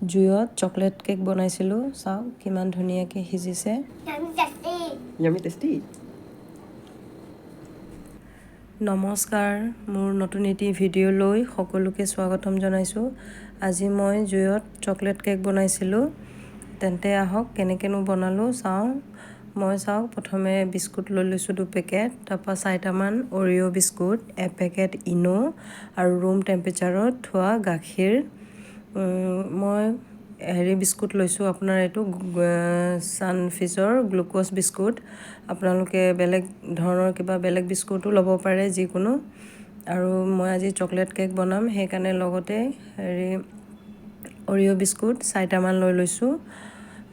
জুইত chocolate cake বনাইছিলোঁ। চাওক কিমান ধুনীয়াকৈ সিজিছে। Yummy tasty. Yummy tasty. নমস্কাৰ, মোৰ নতুন এটি ভিডিঅ'লৈ সকলোকে স্বাগতম জনাইছোঁ। আজি মই জুইত চকলেট কেক বনাইছিলোঁ। তেন্তে আহক কেনেকৈনো বনালোঁ চাওঁ। মই চাওক প্ৰথমে বিস্কুট লৈ লৈছোঁ 2 পেকেট, তাৰপৰা চাৰিটামান অৰিঅ' বিস্কুট, এপেকেট ইন' আৰু ৰুম টেম্পাৰেচাৰত থোৱা গাখীৰ। মই হেৰি বিস্কুট লৈছোঁ আপোনাৰ এইটো ছানফিজৰ গ্লুক'জ বিস্কুট। আপোনালোকে বেলেগ ধৰণৰ কিবা বেলেগ বিস্কুটো ল'ব পাৰে যিকোনো। আৰু মই আজি চকলেট কেক বনাম, সেইকাৰণে লগতে হেৰি অৰিঅ' বিস্কুট চাৰিটামান লৈ লৈছোঁ।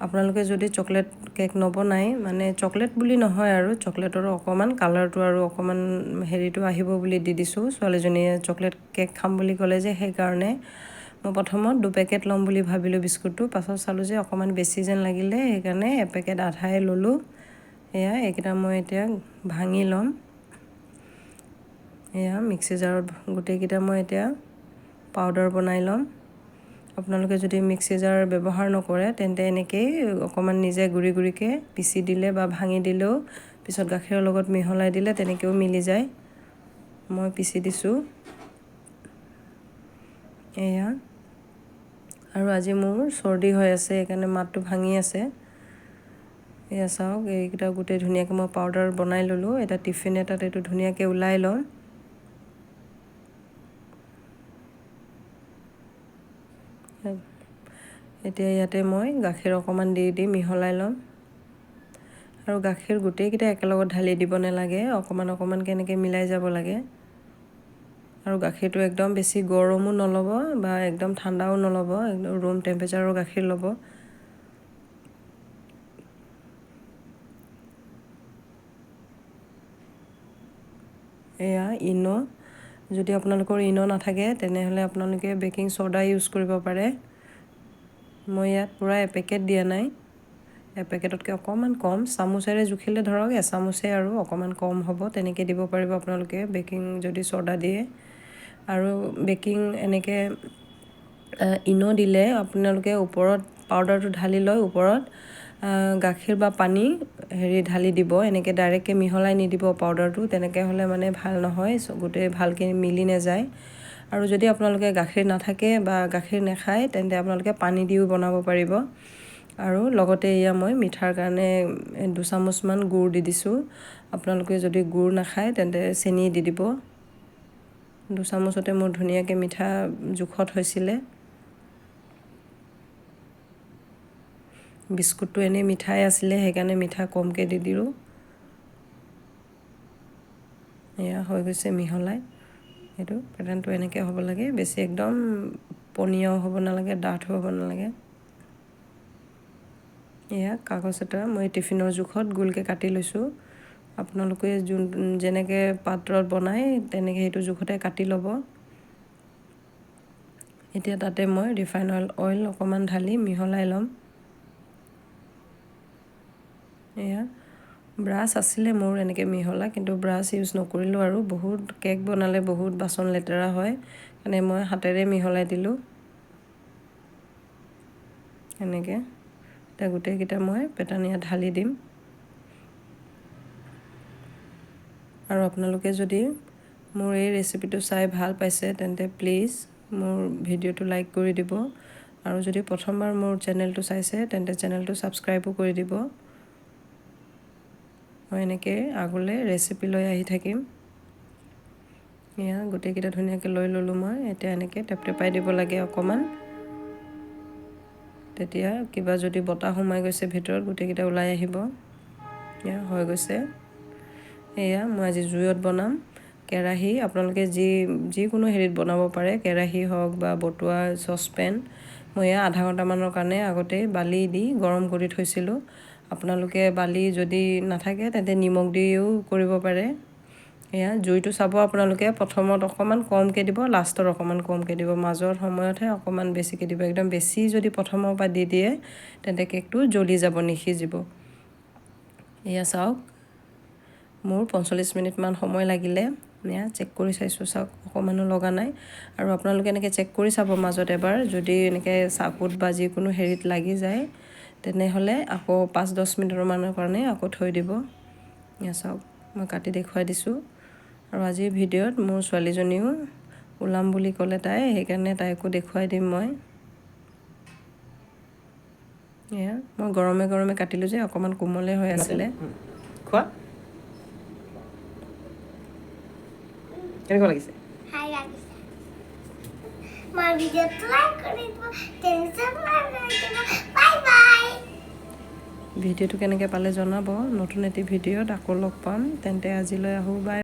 আপোনালোকে যদি চকলেট কেক নবনায়, মানে চকলেট বুলি নহয় আৰু চকলেটৰ অকণমান কালাৰটো আৰু অকণমান হেৰিটো আহিব বুলি দি দিছোঁ। ছোৱালীজনীয়ে চকলেট কেক খাম বুলি ক'লে যে, সেইকাৰণে মই প্ৰথমত 2 পেকেট ল'ম বুলি ভাবিলোঁ বিস্কুটটো। পাছত চালোঁ যে অকণমান বেছি যেন লাগিলে, সেইকাৰণে এপেকেট আধাই ল'লোঁ। এয়া এইকেইটা মই এতিয়া ভাঙি ল'ম। এয়া মিক্সি জাৰত গোটেইকেইটা মই এতিয়া পাউডাৰ বনাই ল'ম। আপোনালোকে যদি মিক্সি জাৰ ব্যৱহাৰ নকৰে, তেন্তে এনেকেই অকণমান নিজে গুৰি গুৰিকৈ পিচি দিলে বা ভাঙি দিলেও পিছত গাখীৰৰ লগত মিহলাই দিলে তেনেকৈও মিলি যায়। মই পিচি দিছোঁ এয়া। আৰু আজি মোৰ চৰ্দি হৈ আছে, সেইকাৰণে মাতটো ভাঙি আছে। এয়া চাওক, এইকেইটা গোটেই ধুনীয়াকৈ মই পাউডাৰ বনাই ল'লোঁ। এটা টিফিন এটাত এইটো ধুনীয়াকৈ ওলাই ল'ম। এতিয়া ইয়াতে মই গাখীৰ অকণমান দি দি মিহলাই ল'ম। আৰু গাখীৰ গোটেইকেইটা একেলগত ঢালি দিব নালাগে, অকণমান অকণমানকৈ এনেকৈ মিলাই যাব লাগে। আৰু গাখীৰটো একদম বেছি গৰমো নল'ব বা একদম ঠাণ্ডাও নল'ব, একদম ৰুম টেম্পাৰেচাৰৰ গাখীৰ ল'ব। এয়া ইন'। যদি আপোনালোকৰ ইন' নাথাকে, তেনেহ'লে আপোনালোকে বেকিং চ'ডা ইউজ কৰিব পাৰে। মই ইয়াত পূৰা এপেকেট দিয়া নাই, এপেকেটতকৈ অকণমান কম। চামুচেৰে জুখিলে ধৰক এচামুচে আৰু অকণমান কম হ'ব, তেনেকৈ দিব পাৰিব আপোনালোকে বেকিং যদি চ'ডা দিয়ে। আৰু বেকিং এনেকৈ ইন' দিলে আপোনালোকে ওপৰত পাউডাৰটো ঢালি লৈ ওপৰত গাখীৰ বা পানী হেৰি ঢালি দিব। এনেকৈ ডাইৰেক্টকৈ মিহলাই নিদিব পাউডাৰটো, তেনেকৈ হ'লে মানে ভাল নহয়, গোটেই ভালকৈ মিলি নাযায়। আৰু যদি আপোনালোকে গাখীৰ নাথাকে বা গাখীৰ নাখায়, তেন্তে আপোনালোকে পানী দিও বনাব পাৰিব। আৰু লগতে এয়া মই মিঠাৰ কাৰণে 2 চামুচমান গুড় দি দিছোঁ। আপোনালোকে যদি গুড় নাখায়, তেন্তে চেনি দি দিব। 2 চামুচতে মোৰ ধুনীয়াকৈ মিঠা জোখত হৈছিলে। বিস্কুটটো এনেই মিঠাই আছিলে, সেইকাৰণে মিঠা কমকৈ দি দিলোঁ। এয়া হৈ গৈছে মিহলাই। এইটো পেটাৰ্ণটো এনেকৈ হ'ব লাগে, বেছি একদম পনীয়াও হ'ব নালাগে, ডাঠ হ'ব নালাগে। এয়া কাগজ এটা মই টিফিনৰ জোখত গোলকৈ কাটি লৈছোঁ। আপোনালোকে যোন যেনেকৈ পাত্ৰত বনায়, তেনেকৈ সেইটো জোখতে কাটি ল'ব। এতিয়া তাতে মই ৰিফাইন অইল অইল অকণমান ঢালি মিহলাই ল'ম। এয়া ব্ৰাছ আছিলে মোৰ এনেকৈ মিহলা, কিন্তু ব্ৰাছ ইউজ নকৰিলোঁ। আৰু বহুত কেক বনালে বহুত বাচন লেতেৰা হয়, কাৰণে মই হাতেৰে মিহলাই দিলোঁ এনেকৈ। এতিয়া গোটেইকেইটা মই পেটাৰ্ণ ইয়াত ঢালি দিম। আৰু আপোনালোকে যদি মোৰ এই ৰেচিপিটো চাই ভাল পাইছে, তেন্তে প্লিজ মোৰ ভিডিঅ'টো লাইক কৰি দিব। আৰু যদি প্ৰথমবাৰ মোৰ চেনেলটো চাইছে, তেন্তে চেনেলটো ছাবস্ক্ৰাইবো কৰি দিব। মই এনেকৈ আগলৈ ৰেচিপি লৈ আহি থাকিম। এয়া গোটেইকেইটা ধুনীয়াকৈ লৈ ল'লোঁ মই। এতিয়া এনেকৈ টেপ টেপাই দিব লাগে অকণমান, তেতিয়া কিবা যদি বতাহ সোমাই গৈছে ভিতৰত, গোটেইকেইটা ওলাই আহিব। এয়া হৈ গৈছে। এয়া মই আজি জুইত বনাম। কেৰাহী আপোনালোকে যিকোনো হেৰিত বনাব পাৰে, কেৰাহী হওক বা বটোৱা, চচপেন। মই এয়া আধা ঘণ্টামানৰ কাৰণে আগতেই বালি দি গৰম কৰি থৈছিলোঁ। আপোনালোকে বালি যদি নাথাকে, তেন্তে নিমখ দিও কৰিব পাৰে। এয়া জুইটো চাব আপোনালোকে, প্ৰথমত অকণমান কমকৈ দিব, লাষ্টত অকণমান কমকৈ দিব, মাজৰ সময়তহে অকণমান বেছিকৈ দিব। একদম বেছি যদি প্ৰথমৰ পৰা দি দিয়ে, তেন্তে কেকটো জ্বলি যাব, নিসিজিব। এয়া চাওক, মোৰ 45 মিনিটমান সময় লাগিলে। এয়া চেক কৰি চাইছোঁ, চাওক, অকণমানো লগা নাই। আৰু আপোনালোকে এনেকৈ চেক কৰি চাব মাজত এবাৰ। যদি এনেকৈ চাকুত বা যিকোনো হেৰিত লাগি যায়, তেনেহ'লে আকৌ 5-10 মিনিটৰ মানৰ কাৰণে আকৌ থৈ দিব। এয়া চাওক, মই কাটি দেখুৱাই দিছোঁ। আৰু আজিৰ ভিডিঅ'ত মোৰ ছোৱালীজনীও ওলাম বুলি ক'লে তাই, সেইকাৰণে তাইকো দেখুৱাই দিম মই। এয়া মই গৰমে গৰমে কাটিলোঁ যে অকণমান কোমলে হৈ আছিলে। খোৱা, কেনেকুৱা লাগিছে? ভাল লাগিছে। মই ভিডিঅ'টো লাইক কৰি দিব, ছাবস্ক্ৰাইব কৰি দিব। Bye bye. ভিডিঅ'টো কেনেকৈ পালে জনাব। নতুন এটি ভিডিঅ'ত আকৌ লগ পাম। তেন্তে আজিলৈ আহোঁ, বাই।